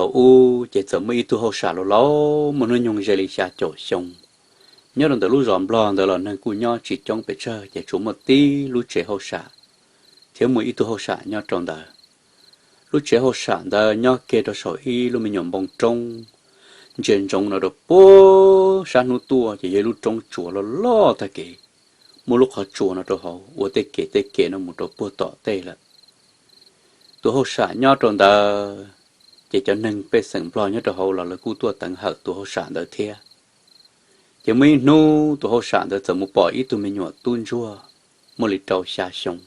Thaum ub ces txawm muaj ib tug hauj sam laus laus muaj hnub nyoog ze li xya caum xyoo. Nyob rau ntawm lub zos Nplog ntawd los neeg kuj nyob tsis coob pes tsawg, ces tsuas muaj tib lub tsev hauj sam thiab muaj ib tug hauj sam nyob rau ntawd. Lub tsev hauj sam ntawd nyob kiag rau saum ib lub me nyuam npoo roob ntsia ntsoov no rau puag sab hnub tuaj ces yog ib lub roob tsuas loj loj tag kev, muaj lub qhov tsua no rau hauv ua tej kev tej kev no mus rau puag tom tej lawm. Tus hauj sam nyob rau ntawd, ces cov neeg pej xeem Nplog nyob rau hauv los lawv kuj tuaj teev hawm tus hauj sam ntawd thiab. Ces muaj ib hnub tus hauj sam ntawd txawm mus pom ib tug me nyuam tub ntsuag muaj li rau xya xyoo,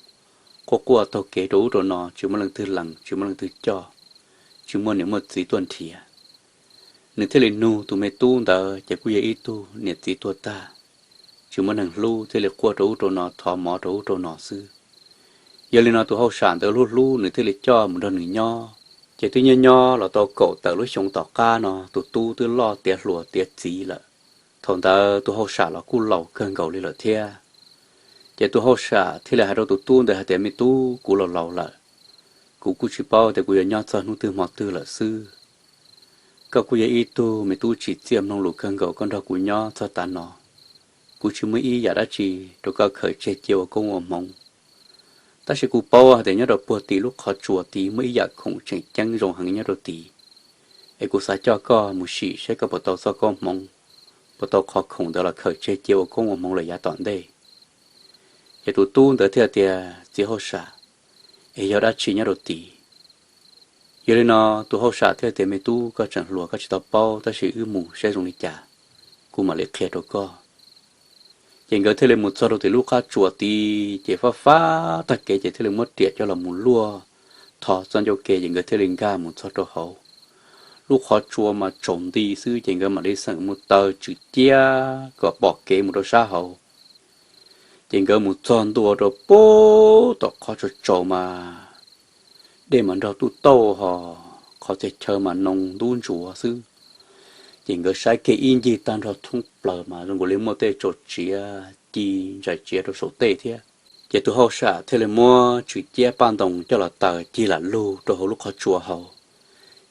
quaj quaj taug kev rau ub rau no tsis muaj leej twg lees tsis muaj leej twg coj, tsis muaj niam muaj txiv tuaj nrhiav. Nws thiaj li nug tus me tub ntawd ces kuj yog ib tug niam txiv tuag tag, tsis muaj neeg hlub thiaj li quaj rau ub rau no thov mov rau ub rau no xwb. Yog li no tus hauj sam ntawd hlub hlub nws thiaj li coj mus nrog nws nyob. Ces twb nyob nyob los tau kaum tawm lub xyoo tom qab no tus tub twb loj tiav hluas tiav txiv lawm. Thaum ntawd tus hauj sam los kuj laus kawg nkaus li lawm thiab. Ces tus hauj sam thiaj li hais rau tus tub ntawd hais tias, Me tub, kuv los laus lawm, kuv kuj tsis paub tias kuv yuav nyob txog hnub twg hmo twg lawm xwb. Koj kuj yog ib tug me tub tsim txiaj mloog lus kawg nkaus, koj nrog kuv nyob txog tav no, kuv tsis muaj ib yam dab tsi rau koj khaws tseg cia ua koob ua hmoov. Tab sis kuv paub hais tias nyob rau puag tim lub qhov tsua tid muaj ib yam khoom tseem ceeb zoo heev nyob rau tid, es kuv xav coj koj mus sim saib koj puas tau txoj koob hmoov, puas tau qhov khoom ntawd los khaws tseg cia ua koob ua hmoov lawm yav tom ntej. Ces tus tub ntawd thiaj tias, Txiv hauj sam, es yog dab tsi nyob rau tid? Yog li no tus hauj sam thiaj tias, Me tub, koj tseem hluas koj tsis tau paub, tab sis wb mus saib zoo li cas, kuv mam li qhia rau koj. Ces nkawd thiaj li mus txog rau tim lub qab tsua tid, ces fab fab tag kev ces thiaj li muab riam coj los mus luaj tho txoj ncauj ke, ces nkawd thiaj li nkag mus txog rau hauv. Lub qhov tsua mas tsaus nti xwb, ces nkawd mam li xeem mus taws tswm ciab kom pom kev mus rau sab hauv. Ces nkawd mus txog ntua rau puag tom qhov tsaus tsaus mas dej mas nrog tuj tauj ho, qhov txhia chaw mas noo ntub ntsuav xwb. Ces nkawd saib kiag ib ncig tag nrho thoob plaws mas zoo nkaus li muaj tej tsaus txiav ci ntsais txiav rau saum tej thiab. Ces tus hauj sam thiaj li muab tswm ciab paj ntoos coj los taws cig lam lug rau hauv lub qhov tsua hauv.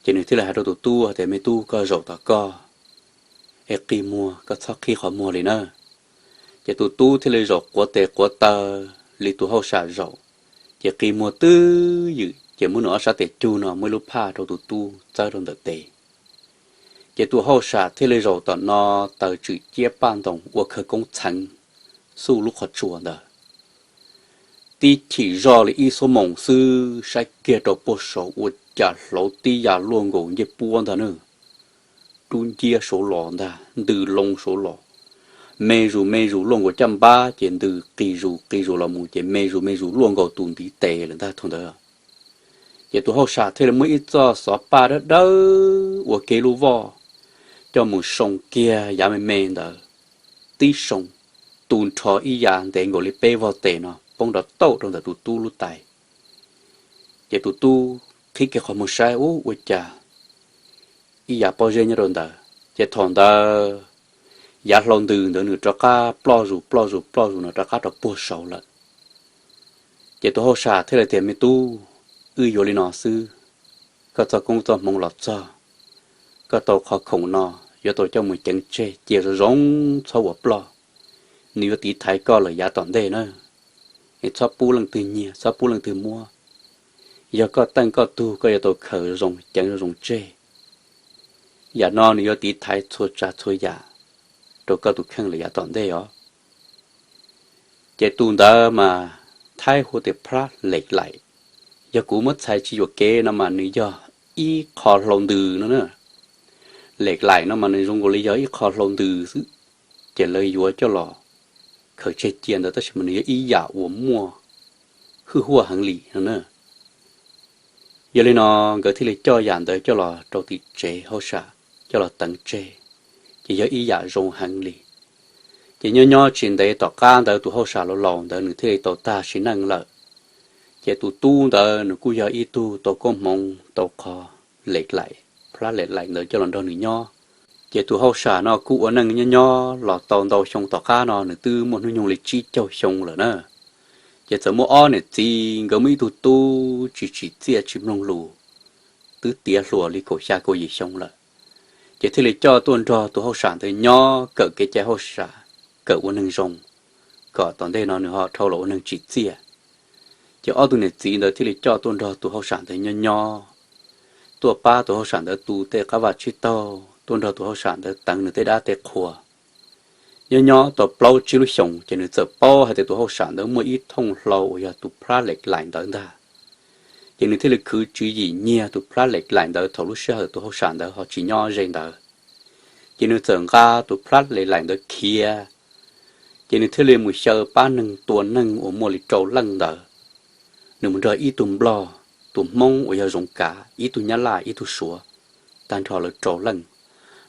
Ces nws thiaj li hais rau tus tub tias, Me tub, koj zaum tom koj es qi muag, koj txhob qhib qhov muag li na. Ces tus tub thiaj li zaum quav tes quav taw li tus hauj sam zaum, ces qi muag twj ywm, ces muab nws ob sab tes cug no muaj ib lub phaj rau tus tub txawb rau ntawm tes. Ces tus hauj sam thiaj li zaum tom no taws tswm ciab paj ntoos ua khawv koob txheev xuj lub qhov tsua ntawd. Tib chim zoj li ib xuab moos xwb saib kiag rau puag saud ua cas hlauv tib yam luaj nkaus ncej puab ntag na. Dub nciab saud los ntag, ntws loo saud los, me zus me zus luaj nkaus caj npab, ces ntws qis zus qis zus los mus ces me zus me zus luaj nkaus tus ntiv tes lawm ntag thaum ntawd. Ces tus hauj sam thiaj li muab ib txoj xov paj dawb dawb ua kiag lub voj coj mus soo kiag yav me me ntawd tib soo, tu nrho ib yam ntev nkaus li peb vog tes no poob rov tauj rau ntawm tus tub lub tais. Ces tus tub qhib kiag qhov muag saib, ub, ua cas ib yav pob zeb nyob rau ntawd. Ces thaum ntawd yav hlau ntws ntawd nws rov qab ploj zus ploj zus ploj zus no rov qab rau puag saud lawm. Ces tus hauj sam thiaj li tias, Me tub, wb yuav li no xwb, koj txoj koob txoj hmoov los txog, koj tau qhov khoom no yuav tau coj mus ceev tseg cia zoo zoo txhob ua ploj, nws yuav tiv thaiv koj lawm yav tom ntej na. Es txhob pub leej twg nyiag, txhob pub leej twg muab. Yog koj teej koj tug koj yuav tau khaws zoo ceev zoo tseg. Yam no nws yuav tiv thaiv txhua tsav txhua yam rau koj tus kheej lawm yav tom ntej os. Ces tus ntawd mas Thaib hu tias Plab Lem Laim. Yog kuv muab txhais tsis yuam kev no mas nws yog ib qho hlau ntws no na. Lem Laim no mas nws zoo nkaus li yog ib qho hlau ntws xwb, ces lawv yuav coj los khaws tseg cia ntawd tab sis mas nws yog ib yam uas muaj hwj huaj heev li no na. Yog li no nkawd thiaj li coj yam ntawd coj los rau tim tsev hauj sam coj los teev tseg, ces yog ib yam zoo heev li. Ces nyob nyob tsis ntev tom qab ntawd tus hauj sam laus laus ntawd nws thiaj li tau tag sim neej lawm. Ces tus tub ntawd nws kuj yog ib tug tau koob hmoov tau qhov Lem Laim, Plab Lem Laim ntawd coj los nrog nws nyob. Ces tus hauj sam no kuj ua neej nyob nyob los tau ntau xyoo tom qab no nws twb muaj hnub nyoog li tsib caug xyoo lawm na. Ces txawm muaj ob niam txiv, nkawd muaj ib tug tub tsis tsim txiaj tsis mloog lus, twb tiav hluas li kaum xya kaum yim xyoo lawm. Ces thiaj li coj tuaj nrog tus hauj sam ntawd nyob kawm kev cai hauj sam, kawm ua neeg zoo, kom tom ntej no nws ho dhau los ua neeg tsim txiaj. Ces ob tug niam txiv ntawd thiaj li coj tuaj nrog tus hauj sam ntawd nyob nyob, tuaj pab tus hauj sam ntawd tu tej qab vaj tsib taug, tuaj nrog tus hauj sam ntawd teev nws tej dab tej qhua. Nyob nyob tau plaub tsib lub xyoos ces nws txawm paub hais tias tus hauj sam ntawd muaj ib thooj hlau uas yog tus plab lek laim ntawd ntag. Ces nws thiaj li khwv tswv yim nyiag tus plab lek laim ntawd thaum lub sij hawm tus hauj sam ntawd ho tsis nyob ze ntawd. Ces nws txawm nqa tus plab lek laim ntawd khiav, ces nws thiaj li mus xyaw pab neeg tua neeg uas muaj li rau leej ntawd. Nws mus nrog ib tug nplog, tus hmoob uas yog zoov kav, ib tug nyab laj, ib tug suav, tag nrho lawv rau leej.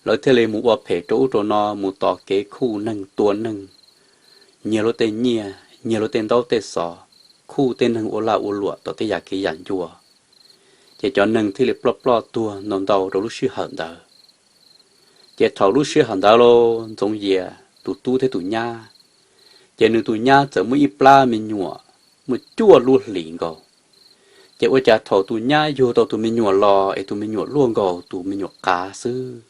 Lawv thiaj li mus ua phem rau ub rau no, mus tos kev khuj neeg tua neeg, nyiag lub tej nyiaj, nyiag lub tej ntaub tej xov, khuj tej neeg ua laj ua luam tom tej yam kev yam ncua. Ces cov neeg thiaj li ploj ploj tuag ntau ntau rau lub sij hawm ntawd. Ces thaum lub sij hawm ntawd los Ntxoov Yias tus tub thiab tus nyab, ces nws tus nyab txawm muaj ib plab me nyuam muaj cuaj lub hlis nkaus. Ces ua cas thaum tus nyab yug tau tus me nyuam los es tus me nyuam luaj nkaus tus me nyuam qav xwb.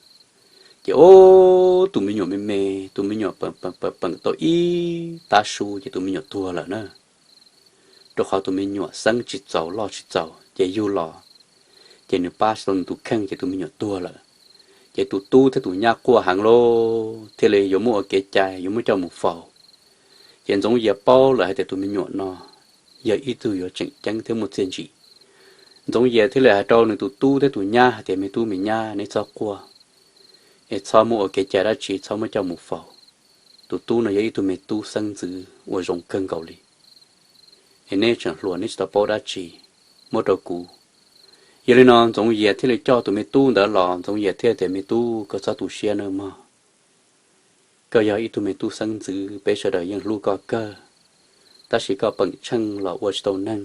Ces ob tus me nyuam me me, tus me nyuam peem peem peem tau ib tav su ces tus me nyuam tuag lawm na. Rau qhov tus me nyuam xeeb tsis txaus loj tsis txaus ces yug los, ces nws pab tsis tau nws tus kheej ces tus me nyuam tuag lawm. Ces tus tub thiab tus nyab quaj heev lawm thiaj li yuav muab ua kev cai yuav muab coj mus faus. Ces Ntxoov Yias paub lawm hais tias tus me nyuam no yog ib tug yuav tseem ceeb thiab muaj txiaj ntsim. Ntxoov Yias thiaj li hais rau nws tus tub thiab tus nyab hais tias, me tub me nyab, neb txhob quaj, es txhob muab ua kev cai dab tsi, txhob muab coj mus faus. Tus tub no yog ib tug me tub xeeb ntxwv uas zoo kawg nkaus li, es neb tseem hluas neb tsis tau paub dab tsi, muab rau kuv. Yog li no Ntxoov Yias thiaj li coj tus me tub ntawd los. Ntxoov Yias thiaj tias, me tub, koj txhob tu siab nawb mog. Koj yog ib tug me tub xeeb ntxwv, peb sawv daws yeej hlub koj kawg, tab sis koj peem tsheej los ua tsis tau neeg.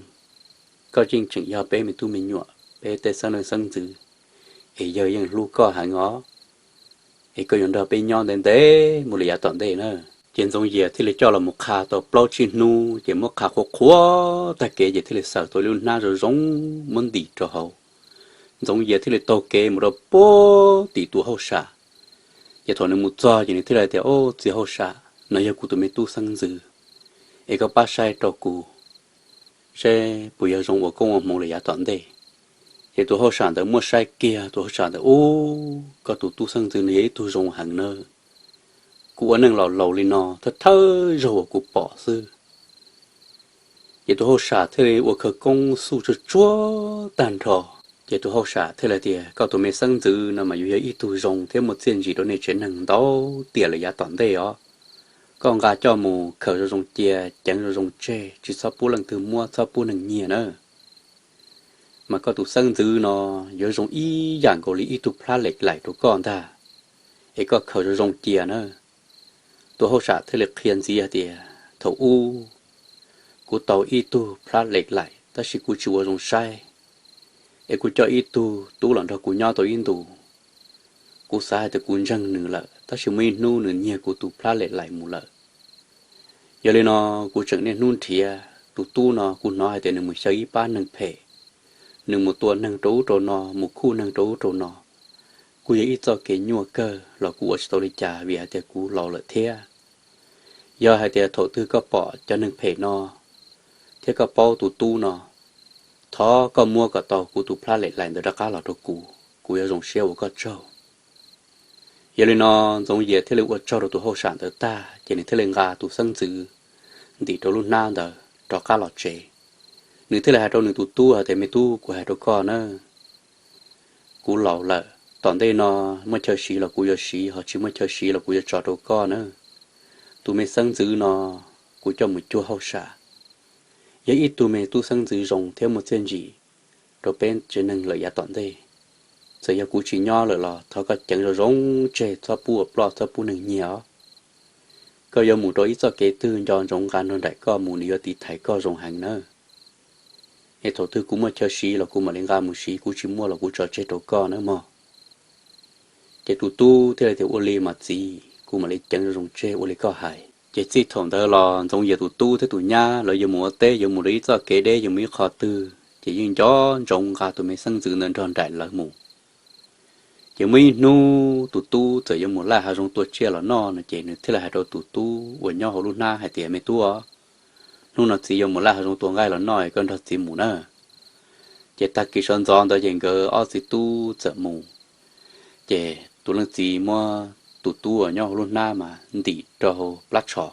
Koj yeej tseem yog peb me tub me nyuam, peb tej xeeb leej xeeb ntxwv, es yawg yeej hlub koj heev os, es koj yuav nrog peb nyob ntev ntev mus li yav tom ntej na. Ces Ntxoov Yias thiaj li coj los mus qha tau plaub tsib hnub, ces muab qha qhuav qhuav tag kev ces thiaj li xaws tau lub hnab zoo zoo muab ntim rau hauv. Ntxoov Yias thiaj li taug kev mus rau puag tim tus hauj sam. Ces thaum nws mus txog ces nws thiaj li tias, o, txiv hauj sam, no yog kuv tus me tub xeeb ntxwv, es koj pab saib rau kuv seb puas yog zoo ua koob ua hmoov li yav tom ntej. Ces tus hauj sam ntawd muab saib kiag, tus hauj sam ntawd, u, koj tus tub xeeb ntxwv no yog ib tug zoo heev na. Kuv ua neej los laus li no thawj thawj zaug uas kuv pom xwb. Ces tus hauj sam thiaj li ua khawv koob xuj tsuag tsuag tag nrho. Ces tus hauj sam thiaj li tias, koj tus me xeeb ntxwv no mas yuav yog ib tug zoo thiab muaj txiaj ntsim rau nej tsev neeg ntau tiam lawm yav tom ntej os. Koj nqa coj mus khaws zoo zoo cia, ceev zoo zoo tseg, tsis txhob pub leej twg muab, txhob pub neeg nyiag na. Mas koj tus xeeb ntxwv no yuav zoo ib yam nkaus li ib tug plab lek laim rau koj ntag, es koj khaws zoo zoo cia na. Tus hauj sam thiaj li qhia ntxiv hais tias, thaum ub kuv tau ib tug plab lek laim tab sis kuv tsis ua zoo saib, es kuv coj ib tug tub los nrog kuv nyob tau ib ntus. Kuv xav hais tias kuv ntseeg nws lawm tab sis muaj ib hnub nws nyiag kuv tus plab lek laim mus lawm. Yog li no kuv tseem niaj hnub nrhiav tus tub no, kuv hnov hais tias nws mus xyaw ib pab neeg phem, nws mus tua neeg rau ub rau no, mus khuj neeg rau ub rau no. Kuj yog ib txoj kev nyuaj kawg los kuv ua tsis tau li cas vim hais tias kuv laus lawm thiab. Yog hais tias thaum twg koj pom cov neeg phem no thiab koj paub tus tub no, thov koj muab kom tau kuv tus plab lek laim ntawd rov qab los rau kuv, kuv yuav zoo siab ua koj tsaug. Yog li no Ntxoov Yias thiaj li ua tsaug rau tus hauj sam ntawd tag ces nws thiaj li nqa tus xeeb ntxwv ntim rau lub hnab ntawd rov qab los tsev. Nws thiaj li hais rau nws tus tub hais tias, me tub, kuv hais rau koj na, kuv laus lawm, tom ntej no muaj chaw siv los kuv yuav siv, ho tsis muaj chaw siv los kuv yuav tso rau koj na. Tus me xeeb ntxwv no kuv coj mus cuag hauj sam, yog ib tug me tub xeeb ntxwv zoo thiab muaj txiaj ntsim rau peb tsev neeg lawm yav tom ntej. Txawm yog kuv tsis nyob lawm los thov koj ceev zoo zoo tseg, txhob pub ua ploj, txhob pub neeg nyiag os. Koj yuav mus rau ib txoj kev twg nco ntsoov nqa nrog nraim koj mus, nws yuav tiv thaiv koj zoo heev nawb. Es thaum twg kuv muaj chaw siv los kuv mam li nqa mus siv, kuv tsis muaj los kuv tso tseg rau koj nawb mog. Ces tus tub thiaj li tias, ua li mas txiv, kuv mam li ceev zoo zoo tseg ua li koj hais. Ces txij thaum ntawd los Ntxoov Yias tus tub thiab tus nyab lawv yuav mus ua teb, yuav mus rau ib txoj kev deb, yuav mus ib qho twg, ces yeej nco ntsoov nqa tus me xeeb ntxwv ntawd nrog nraim lawv mus. Ces muaj ib hnub tus tub txawm yuav mus laij hav zoov tua tsiaj los noj no ces nws thiaj li hais rau tus tub uas nyob hauv lub hnab hais tias, Me tub os, hnub no txiv yuav mus laij hav zoov tua nqaij los noj, koj nrog txiv mus na. Ces tag kis sawv ntxov ntawd ces nkawd ob txiv tub txawm mus. Ces tus leej txiv muab tus tub uas nyob hauv lub hnab mas ntim rau hauv plab tsho.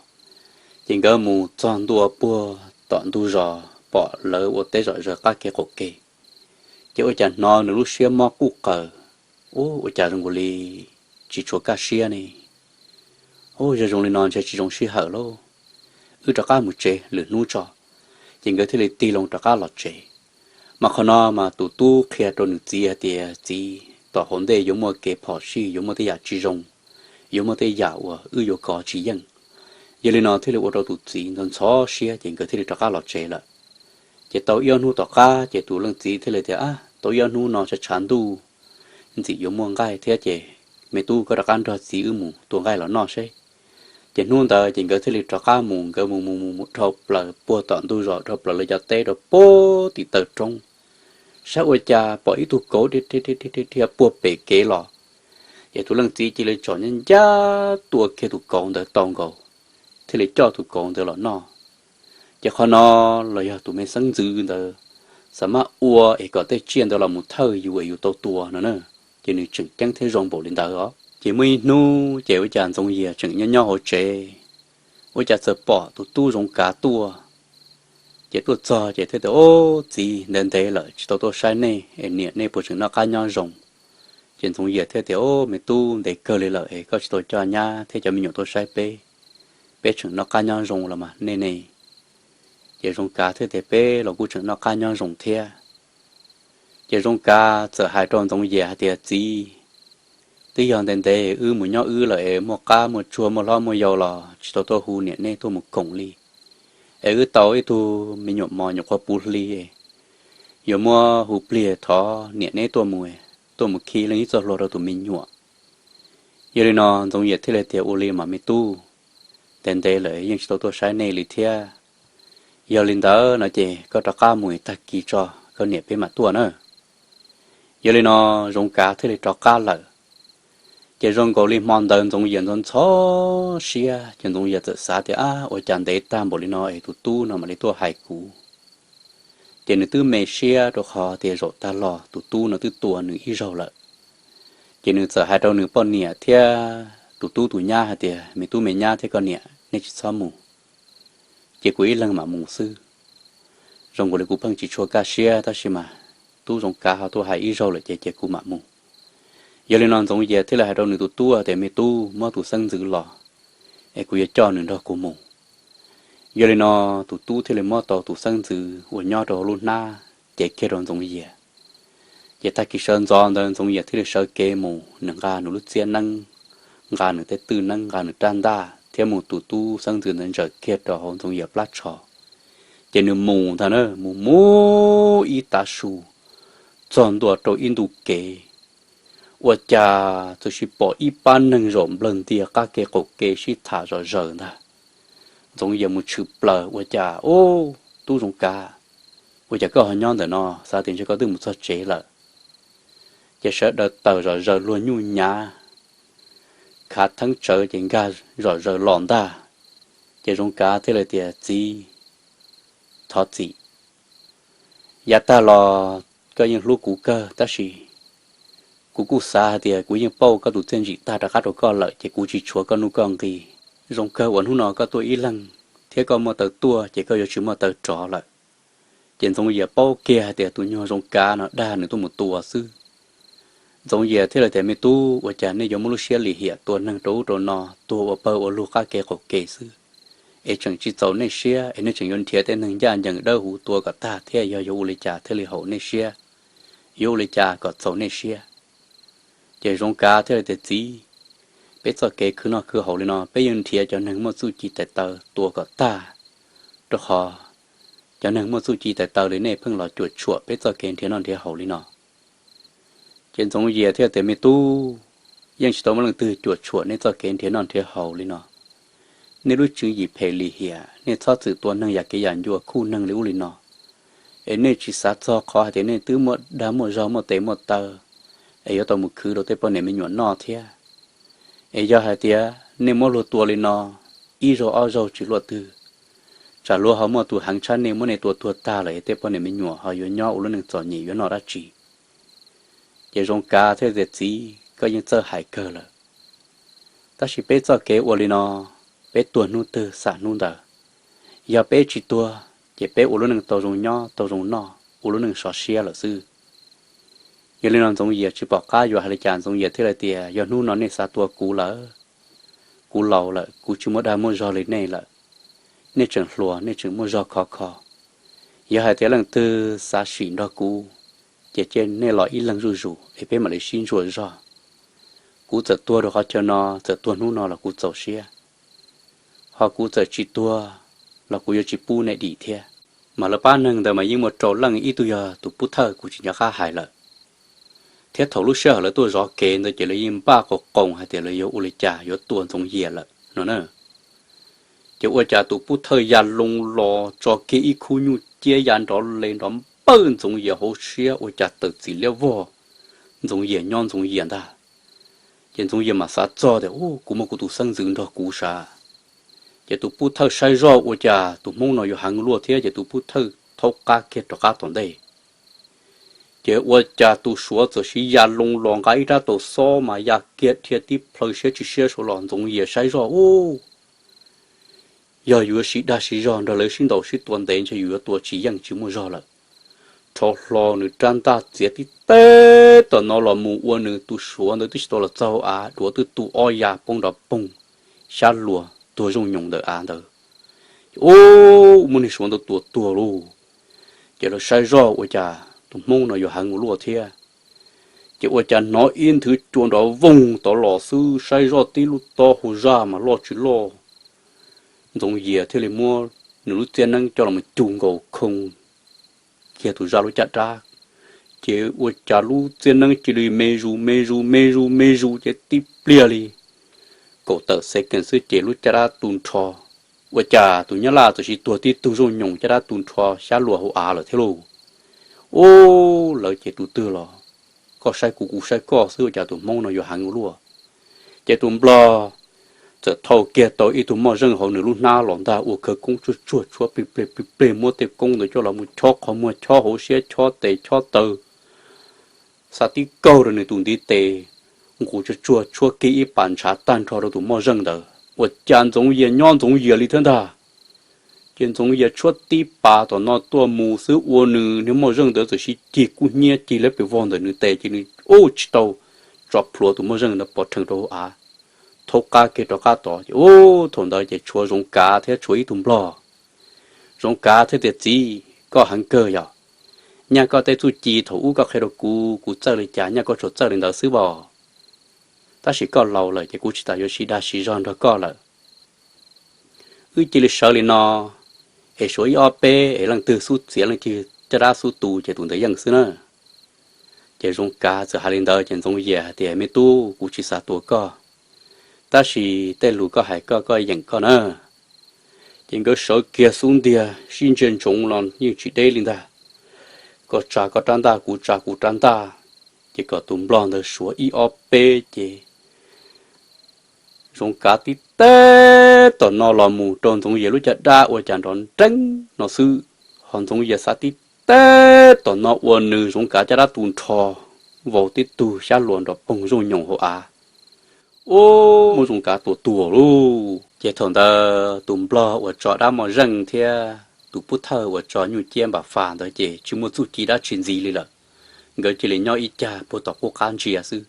Ces nkawd mus txog ntua puag tom ntug zos pom lawv ua teb zom zaws qab kev qaum kev. Ces ua cas hnov nws lub siab mob quj qaws, Ub, ua cas zoo nkaus li tsis tshua kaj siab ne? Ub, yog zoo li no ntshe tsis zoo sij hawm lauj. Wb rov qab mus tsev, lwm hnub tso. Ces nkawd thiaj li tig loo rov qab los tsev. Mas qhov no mas tus tub qhia rau nws txiv hais tias, Txiv, tom hauv ntej yuav muaj kev phom sij, yuav muaj tej yam tsis zoo, yuav muaj tej yam uas wb yuav kov tsis yeej. Yog li no thiaj li ua rau tus txiv ntxhov ntxhov siab ces nkawd thiaj li rov qab los tsev lawm. Ces tau ib ob hnub tom qab ces tus leej txiv thiaj li tias, Ab, tau ib ob hnub no tshav tshav ntuj, ntxim yuav muaj nqaij thiab ces me tub koj rov qab nrog txiv wb mus tua nqaij los noj seb. Ces hnub ntawd ces nkawd thiaj li rov qab mus, nkawd mus mus mus mus dhau plaws puag tom ntug zos, dhau plaws lawv cov teb rau puag tim taw roob. Saib ua cas pom ib tug kauv dhia puag pem kev los. Ces tus leej txiv cia li tsom ncaj ncaj tua kiag tus kauv ntawd tau nkaus, thiaj li coj tus kauv ntawd los noj. Ces qhov no los yog tus me xeeb ntxwv ntawd xav maj ua es kom tej tsiaj ntawd los mus thawj yus es yus tau tua no na. Ces nws tseem ceeb thiab zoo npaum li ntawd os. Ces muaj ib hnub ces ua cas Ntxoov Yias tseem nyob nyob hauv tsev, ua cas txawm pom tus tub Zoov Kav tuaj. Ces tuaj txog ces thiaj tias, Ob, txiv, ntev ntev lawm tsis tau tuaj saib nej es niam nej puas tseem noj qab nyob zoo? Ces Ntxoov Yias thiaj tias, Ob, me tub, ntev kawg li lawm es koj tsis tau coj nyab thiab cov me nyuam tuaj saib peb, peb tseem noj qab nyob zoo los mas nej ne? Ces Zoov Kav thiaj tias, Peb los kuj tseem noj qab nyob zoo thiab. Ces Zoov Kav txawm hais rau Ntxoov Yias hais tias, Txiv, twb yog ntev ntev wb mus nyob wb lawm es muaj qab muaj tsuag muaj hlob muaj yau los tsis tau tuaj hu niam neb tuaj mus koom li. Es wb tau ib tug me nyuam mos nyuam qhuav puv hli, yuav muab hu plig thov niam neb tuaj mus, tuaj mus khi leej ib txoj hlua rau tus me nyuam. Yog li no Ntxoov Yias thiaj li tias, Ua li mas me tub, ntev ntev lawm yeej tsis tau tuaj saib nej li thiab. Yog li ntawd no ces koj rov qab mus tag kis tso, koj niam peb mam tuaj na. Yog li no Zoov Kav thiaj li rov qab lawm. Ces zoo nkaus li hmo ntawd Ntxoov Yias ntxhov ntxhov siab, ces Ntxoov Yias txawm xav tias, Ab, ua cas ntev tag npaum li no es tus tub no mam li tuaj hais kuv? Ces nws twb me siab rau qhov tias zaum tag los tus tub no twb tua nws ib zaug lawm. Ces nws txawm hais rau nws poj niam thiab tus tub tus nyab hais tias, Me tub me nyab thiab koj niam, nej tsis txhob mus, cia kuv ib leeg mam mus xwb. Zoo nkaus li kuv pheej tsis tshua kaj siab tab sis mas tub Zoov Kav ho tuaj hais ib zaug lawm ces cia kuv mam mus. Yog li no Ntxoov Yias thiaj li hais rau nws tus tub tias, Me tub, muab tus xeeb ntxwv los es kuv yuav coj nws nrog kuv mus. Yog li no tus tub thiaj li muab tau tus xeeb ntxwv uas nyob rau hauv lub hnab cev kiag rau Ntxoov Yias. Ces tag kis sawv ntxov ntawd Ntxoov Yias thiaj li sawv kev mus, nws nqa nws lub txiab neeb, nqa nws tej twj neeb, nqa nws rab ntaj thiab mus tus tub xeeb ntxwv ntawd ntsaws kiag rau hauv Ntxoov Yias plab tsho. Ces nws mus ntag na, mus mus ib tav su, txog ntua rau ib ntu kev, ua cas txawm sis pom ib pab neeg zaum nplawg ntias qab kev qaum kev sib tham zom zaws ntag. Ntxoov Yias mus tshwm plaws ua cas, Ub, tub Zoov Kav, ua cas koj ho nyob ntawm no? Xav tias ntshe koj twb mus txog tsev lawm. Ces sawv daws tawm zom zaws luag nyuj nyav, khav theeb tsawv ces nkag zom zaws los ntag. Ces Zoov Kav thiaj li tias, Txiv, thov txim. Yav tag los koj yeej hlub kuv kawg tab sis kuv kuj xav hais tias kuv yeej pauj koj tus txiaj ntsim tag rov qab rau koj lawm ces kuv tsis tshuav koj nuj koj nqi. Zoo kawg uas hnub no koj tuaj ib leeg thiab koj muaj taw tuaj ces koj yuav tsis muaj taw rov lawm. Ces Ntxoov Yias paub kiag hais tias tus nyuag Zoov Kav no dag nws tuaj mus tua xwb. Ntxoov Yias thiaj li tias, Me tub, ua cas nej yuav muaj lub siab lim hiam tua neeg rau ub rau no, tuag ua pawg ua lug qab kev qaum kev xwb, es tseem tsis txaus nej siab es nej tseem yuav nrhiav tej neeg ncaj ncees dawb huv tua kom tag thiab, yog yuav ua li cas thiaj li haum nej siab, yuav ua li cas kom txaus nej siab? Ces Zoov Kav thiaj li tias, Txiv, peb txoj kev khwv noj khwv haus li no peb yeej nrhiav cov neeg muaj txuj ci tais taw tua kom tag, rau qhov cov neeg muaj txuj ci tais taw li nej pheej los cuam tshuam peb txoj kev nrhiav noj nrhiav haus li no. Ces Ntxoov Yias thiaj tias, Me tub, yeej tsis tau muaj leej twg cuam tshuam nej txoj kev nrhiav noj nrhiav haus li no. Nej lub tswv yim phem lim hiam, nej txhob txwm tua neeg yam kev yam ncua khuj neeg li ub li no, es nej tsis xav txog qhov hais tias nej twb muaj dag muaj zog muaj tes muaj taw, es yuav tau mus khwv rau tej poj niam me nyuam noj thiab. Es yog hais tias nej muab luag tua li no ib zaug ob zaug tsis luaj twg, tsam luag ho muaj tus heev tshaj nej muab nej tua tuag tag lawm es tej poj niam me nyuam ho yuav nyob ua lub neej txom nyem yuav noj dab tsi? Ces Zoov Kav thiaj tias, Txiv, koj yeej txawj hais kawg lawm. Tab sis peb txoj kev ua li no, peb tuag hnub twg xam hnub ntawd. Yog peb tsis tuag, ces peb ua lub neej tau zoo nyob tau zoo noj, ua lub neej sov siab lawm xwb. Yog li no Ntxoov Yias tsis pom qab yuav hais li cas, Ntxoov Yias thiaj li tias, Yog hnub no nej xav tua kuv lawm, kuv laus lawm, kuv tsis muaj dag muaj zog li nej lawm. Nej tseem hluas, nej tseem muaj zog khov kho. Yog hais tias leej twg xav sim nrog kuv, ces cia nej los ib leeg zuj zus es peb mam li sib ntsuas zog. Kuv txawm tuag rau qhov chaw no, txawm tuag hnub no los kuv txaus siab, ho kuv txawm tsis tuag los kuv yuav tsis pub nej dim thiab. Mas lawv pab neeg ntawd mas yeej muaj rau leej, ib tug yog tus pub thawj kuv tsis nco qab hais lawm, thiab thaum lub sij hawm lawv tuaj zov kev ntawd ces lawv yeej npaj qas qoos hais tias lawv yuav ua li cas yuav tua Ntxoov Yias lawm no na. Ces ua cas tus pub thawj ya loo los tso kiag ib khub nyuj ciab ya nrov le nrov npawj Ntxoov Yias hauv siab, ua cas tawm txim liab vog, Ntxoov Yias nyob Ntxoov Yias ntag. Ces Ntxoov Yias mam xav txog tias, Ub, kuv muaj kuv tus xeeb ntxwv nrog kuv sav. Ces tus pub thawj saib zoj ua cas tus hmoob no yuav heev luaj thiab, ces tus pub thawj thaub qab kiag rov qab tom ntej. Ces ua cas tus suav txawm siv ya loo los nqa ib rab taus xob mas ya kiag dhia tib plhaw siab tsis siab saud los, Ntxoov Yias saib zoj, Ub, yog yuav siv dag siv zog nrog lawv sib ntaus sib tua ntev ntshe yus yuav tua tsis yeej tsis muaj zog lawm. Rho hlo nws rab ntaj txiav tib teb tom no los mus ua nws tus suav ntawd twb tsis tau los txog av, duav twb tu ob ya poob nrov poog, xyab luas tuag zooj nyoos ntawm av ntawd. Ces ub, muab niag suav ntawd tua tuag lauj. Ces lawv saib zoj ua cas tus hmoob no yuav heev ua luaj thiab. Ces ua cas hnov ib nthwv cua nrov voog tod los xwb, saib zoj tib lub tob hauv zaj mas loj tsis loj. Ntxoov Yias thiaj li muab nws lub txiab neeb coj los mus cug nkaus khoo kiag tus zaj lub caj dab. Ces ua cas lub txiab neeb cia li me zus me zus me zus me zus ces tib pliag li kaum tawm second xwb ces lub caj dab tu nrho. Ua cas tus nyab laj txawm sis tuag tib tug zooj nyoos, caj dab tu nrho xyab luas hauv av lawm thiab lauj. Ub, lawv ces tus twg los koj saib kuv kuv saib koj xwb, ua cas tus hmoob no yuav heev ua luaj. Ces tus nplog txawm thau kiag tau ib tug moj zeej hauv nws lub hnab los ntag, ua khawv koob tsuag tsuag tshuab plig plig plig plig, muab tej koob ntawd coj los mus chob qhov muag chob hauv siab chob tes chob taw, xa tib kaug rau nws tus ntiv tes, nqus tsuag tsuag tshuab kiag ib pas ntshav tag nrho rau tus moj zeej ntawd, ua cas Ntxoov Yias nyob Ntxoov Yias li thiab ntag. Ces Ntxoov Yias tshuab tib pas tom no tuaj mus xwb ua nws niag moj zeej ntawd txawm sis cig kub hnyiab cig liab pes vog ntawm nws tes ces nws ub tsis tau, tso plhuav tus moj zeej ntawd pov rhees rau hauv av, thaub qab kiag rov qab tod ces ub thaum ntawd ces tshuav Zoov Kav thiab tshuav ib tug nplog. Zoov Kav thiaj tias, Txiv, koj heev kawg yog, nyaj koj tej txuj ci thaum ub koj qhia rau kuv, kuv txawj li cas nyaj koj tsuas txawj li ntawd xwb os. Tab sis koj laus lawm ces kuv tsis tas yuav siv dag siv zog nrog koj lawm. Wb cia li sawv li no, es suav ib ob peb es leej twg xub txiav leej twg caj dab xub tu ces tus ntawd yeej xwb na. Ces Zoov Kav txawm hais li ntawd ces Ntxoov Yias hais tias, Me tub, kuv tsis xav tua koj, tab sis tej lus koj hais koj, koj yeem koj na. Ces nkawd sawv kiag xub ntiag sib ntsia ntsoov los yeej tsis deb li ntag. Koj tsa koj rab ntaj, kuv tsa kuv rab ntaj, ces kom tus nplog ntawd suav ib ob peb ces Zoov Kav tib teb tom no los mus rau Ntxoov Yias lub caj dab ua cas nrov nreeb no xwb, ho Ntxoov Yias xav tib teb tom no ua nws Zoov Kav caj dab tu nrho, vau tib tug xyab luas nrov poog zooj nyoos hauv av. Ub, muab Zoov Kav tua tuag lauj. Ces thaum ntawd tus nplog uas tso dab moj zeej thiab tus pub thawj uas tso nyuj ciab npam fas ntawd ces tsis muaj txuj ci dab tsi ntxiv li lawm. Nkawd cia li nyob ib cag puag tom qub qab ntsia xwb.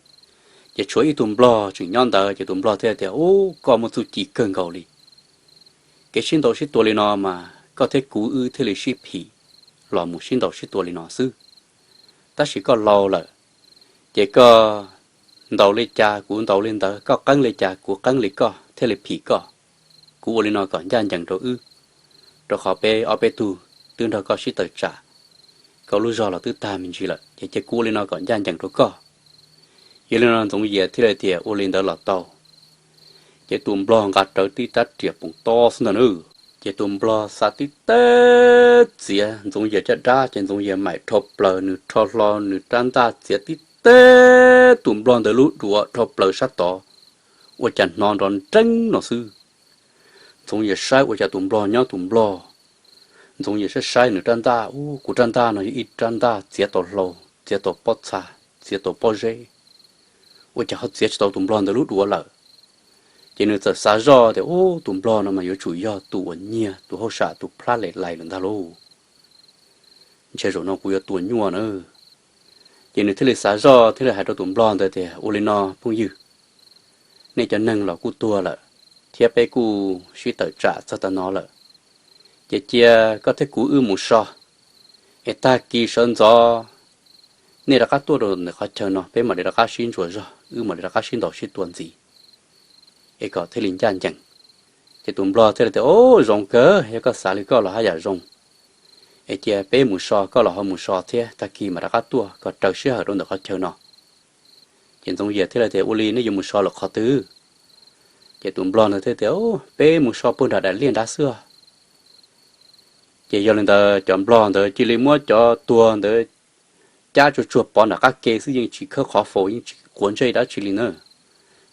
Ces tshuav ib tug nplog tseem nyob ntawd ces tus nplog thiaj tias, Ub, koj muaj txuj ci kawg nkaus li. Kev sib ntaus sib tua li no mas koj thiab kuv wb thiaj li sib phim los mus sib ntaus sib tua li no xwb. Tab sis koj laus lawm, ces koj ntaus li cas kuv ntaus li ntawd, koj qeeb li cas kuv qeeb li koj thiaj li phim koj. Kuv ua li no kom ncaj ncees rau wb, rau qhov peb ob peb tug twb nrog koj sib tawm tsam, koj lub zog los twb tag me ntsis lawm ces cia kuv ua li no kom ncaj ncees rau koj. Yog li no Ntxoov Yias thiaj li tias, Ua li ntawd los tau. Ces tus nplog nqa rawv tib rab riam poom tob xwb ntag nawb. Ces tus nplog xav tib teb txiav Ntxoov Yias caj dab, ces Ntxoov Yias maim rho plaws, nws rho hlo nws rab ntaj txiav tib teb tus nplog ntawd lub duav rho plaws sab tod, ua cas hnov nrov nreeb no xwb. Ntxoov Yias saib ua cas tus nplog nyob tus nplog. Ntxoov Yias saib saib nws rab ntaj, ub, kuv rab ntaj no yog ib rab ntaj txiav tau hlau, txiav tau pob txha, txiav tau pob zeb, ua cas ho txiav tsis tau tus nplog ntawd lub duav lawm. Ces nws txawm xav zoj tias, ub, tus nplog no mas yuav tsum yog tus uas nyiag tus hauj sam tus plab lem lais lawm ntag lauj. Ntshe zaum no kuv yuav tua nyuaj na. Ces nws thiaj li xav zoj thiaj li hais rau tus nplog ntawd tias, ua li no phooj ywg, nej cov neeg los kuj tuag lawm, thiab peb kuj sib tawm tsam txog tag no lawm. Ces cia koj thiab kuv wb mus so, es tag kis sawv ntxov nej rov qab tuaj rau ntawm qhov chaw no, peb mam li rov qab sib ntsuas zog, wb mam li rov qab sib ntaus sib tua ntxiv, es kom thiaj li ncaj ncees. Ces tus nplog thiaj li tias, o, zoo kawg, yog koj xav li koj los haj yam zoo. Es cia peb mus so, koj los ho mus so thiab, tag kis mam rov qab tuaj, kom raws sij hawm rau ntawm qhov chaw no. Ces Ntxoov Yias thiaj li tias, ua li nej yuav mus so lawm qhov twg? Ces tus nplog ntawd thiaj tias, peb mus so puag nram daim liaj nrad xwb. Ces yog li ntawd cov nplog ntawd cia li muab cov tuag ntawd cab tsuag tsuag pov nram qab ke xwb, yeej tsis khawb qhov faus, yeej tsis quav ntsej dab tsi li na.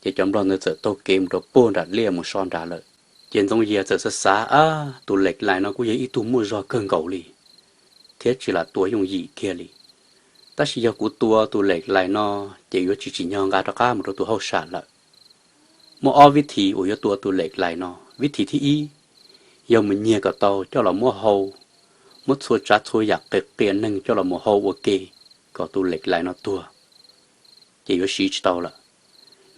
Ces cov nplog ntawd txawm taug kev mus rau puag nram liaj mus so nrad lawm. Ces Ntxoov Yias txawm xav xav, ab, tus lem lais no kuj yog ib tug muaj zog kawg nkaus li, thiab tsis lam tua yooj yim kiag li. Tab sis yog kuv tua tus lem lais no, ces yuav tsis tsim nyog nqa rov qab mus rau tus hauj sam lawm. Muaj ob vib thim uas yuav tua tus lem lais no. Vib thim thib ib, yog mus nyiag kom tau coj los muab hau, muab txhua tsav txhua yam qias qias neeg coj los mus hau ua ke, kom tus lem lais no tuag, ces yuav siv tsis tau lawm.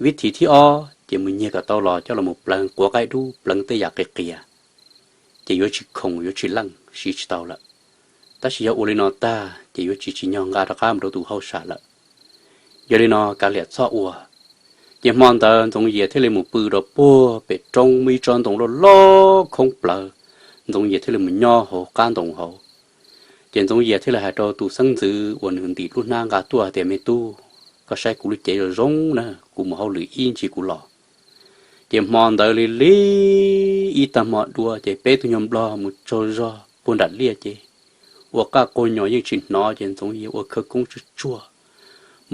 Vib thim thib ob ces mus nyiag kom tau los coj los mus pleev quav qaib dub, pleev tej yam qias qias, ces yuav tsis khoom yuav tsis leej, siv tsis tau lawm. Tab sis yog ua li no tag ces yuav tsis tsim nyog nqa rov qab mus rau tus hauj sam lawm. Yog li no kav liam txhob ua. Ces hmo ntawd Ntxoov Yias thiaj li mus pw rau puag pem roob, muaj ib tsob ntoo loj loj khoob plawv. Ntxoov Yias thiaj li mus nyob hauv qab ntoo hauv. Ces Ntxoov Yias thiaj li hais rau tus xeeb ntxwv uas nws ntim lub hnab nqa tuaj hais tias, me tub, koj saib kuv lub cev zoo zoo na, kuv mus hauj lwm ib ntsis kuv los. Ces hmo ntawd li li ib tag hmo dua ces peb tug nyuag nplog mus tsaug zog puag nram liaj ces ua qaj quag nyos yeej tsis hnov, ces Ntxoov Yias ua khawv koob tsuag tsuag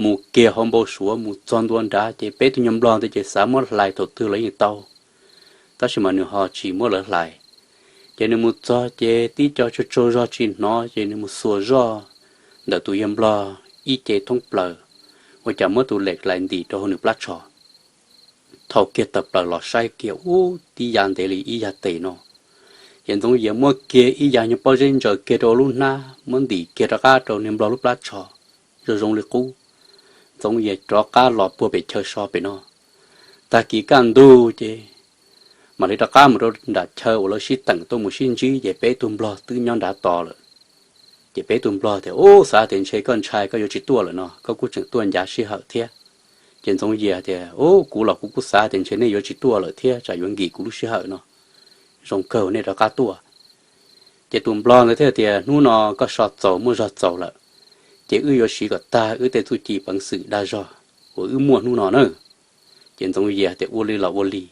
mus kiag hauv npau suav mus txog ntua nrad ces peb tug nyuag nplog ntawd ces xav muab hlais thaum twg los yeej tau, tab sis mas nws ho tsis muab lawv hlais. Ces nws mus txog ces tib co tsaug tsaug zog tsis hnov ces nws mus xuas zoj ntawm tus yawg nplog ib ce thoob plaws, ua cas muab tus lem lais ntim rau hauv nws plab tsho. Thau kiag tawm plaws los saib kiag ub tib ya ntev li ib ya tes no. Ces Ntxoov Yias muab kiag ib ya nyuag pob zeb ntsaws kiag rau lub hnab muab ntim kiag rov qab rau niag nplog lub plab tsho zoo zoo li qub. Ntxoov Yias rov qab los puag pem chaw so pem no. Tag kis kaj ntug ces mam li rov qab mus rau nram chaw uas lawv sib teem tuaj mus sib ntsib ces peb tug nplog twb nyob nrad tos lawm. Ces peb tug nplog tias, ub, xav tias ntshe koj ntshai koj yuav tsis tuaj lawm no, koj kuj tseem tuaj ncav sij hawm thiab. Ces Ntxoov Yias tias, ub, kuv los kuv kuj xav tias ntshe nej yuav tsis tuaj lawm thiab tsam yuav nkim kuv lub sij hawm no. Zoo kawg nej rov qab tuaj. Ces tus nplog ntawd thiaj tias, hnub no koj so txaus muaj zog txaus lawm, ces wb yuav siv kom tag wb tej txuj ci peev xwm dag zog uas wb muaj hnub no na. Ces Ntxoov Yias tias, ua li los ua li.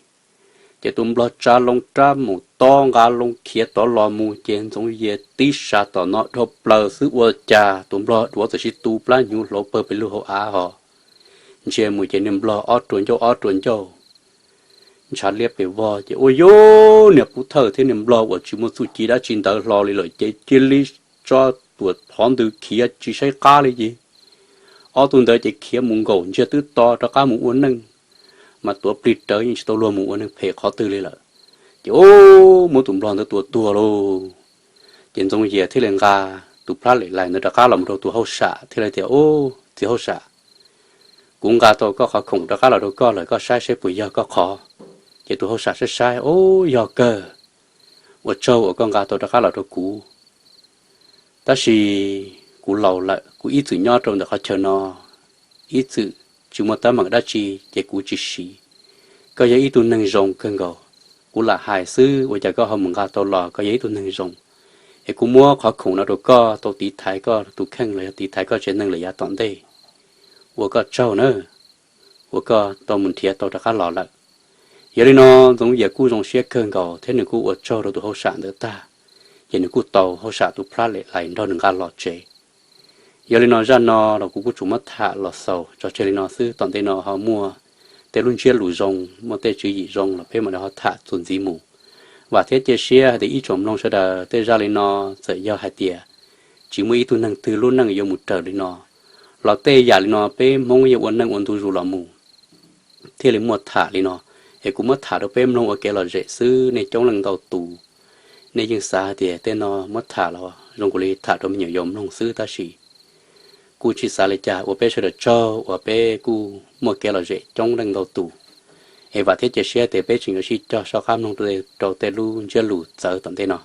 Ces tus nplog tsa loo rab mus tob nqa loo khiav tod los mus ces Ntxoov Yias tib sas tom no dhau plaws xwb ua cas tus nplog duav txawm sib tu plab hnyuv hlauv pawg pes lug hauv av ho. Ntsia mus ces niag nplog ob rua ncauj ob rua ncauj ntshav liab pes vog ces ua cas niag pov thawj thiab niag nplog uas tsis muaj txuj ci dab tsi ntawd hlo li lawm ces cia li tso tuam phov ntws khiav tsis saib qab li ces ob tug ntawd ces khiav mus nkaum ntsiag twb to rov qab mus ua neej, mas tuav plig rawv yeej tsis tau luag mus ua neeg phem qhov twg li lawm. Ces ub, muab tus nplog ntawd tua tuag lauj. Ces Ntxoov Yias thiaj li nqa tus plab lem lais ntawd rov qab los mus rau tus hauj sam thiaj li tias, ub, txiv hauj sam, kuv nqa tau koj qhov khoom rov qab los rau koj lawm, koj saib saib puas yog koj qhov. Ces tus hauj sam saib saib, ub, yog kawg, ua tsaug uas koj nqa tau rov qab los rau kuv. Tab sis kuv laus lawm, kuv ib txwm nyob rau ntawm qhov chaw no, ib txwm tsis muaj teeb meem dab tsi ces kuv tsis siv. Koj yog ib tug neeg zoo kawg nkaus, kuv lam hais xwb ua cas koj ho mus nqa tau los, koj yog ib tug neeg zoo. Es kuv muab qhov khoom no rau koj tau tiv thaiv koj tus kheej los yog tiv thaiv koj tsev neeg lawm yav tom ntej. Ua koj tsaug na, uas koj tau mus nrhiav tau rov qab los lawm. Yog li no Ntxoov Yias kuj zoo siab kawg nkaus thiab nws kuj ua tsaug rau tus hauj sam ntawd tag, ces nws kuj tau hauj sam tus plab lem lais nrog nws nqa los tsev. Yog li no zaj no los kuv kuj tsuas muab tham los xaus tso tseg li no xwb. Tom ntej no ho muaj tej lub ntsiab lus zoo, muaj tej tswv yim zoo los peb mam li ho tham txuas ntxiv mus. Vam thiab cia siab hais tias ib tsoom mloog sawv daws tej zaj li no, txawm yog hais tias tsis muaj ib tug neeg twg lub neej yuav mus raws li no, los tej yam li no peb Hmoob yeej ua neej ua ntu zus los mus thiaj li muaj tham li no. Es kuv muab tham rau peb mloog ua kev lom zem xwb, nej coob leej ntau tus nej yeej xav hais tias tej no muab tham los zoo nkaus li tham rau me nyuam yaus mloog xwb, tab sis kuj tsis xav li cas, ua peb sawv daws tsaug uas peb kuj muaj kev lom zem coob leej ntau tus. Es vam thiab cia siab tias peb tseem yuav sib cog soj qab mloog rau tej lub ntsiab lus txawv tom ntej no.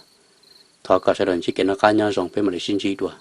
Thov kom sawv daws ntsib kev noj qab nyob zoo, peb mam li sib ntsib dua.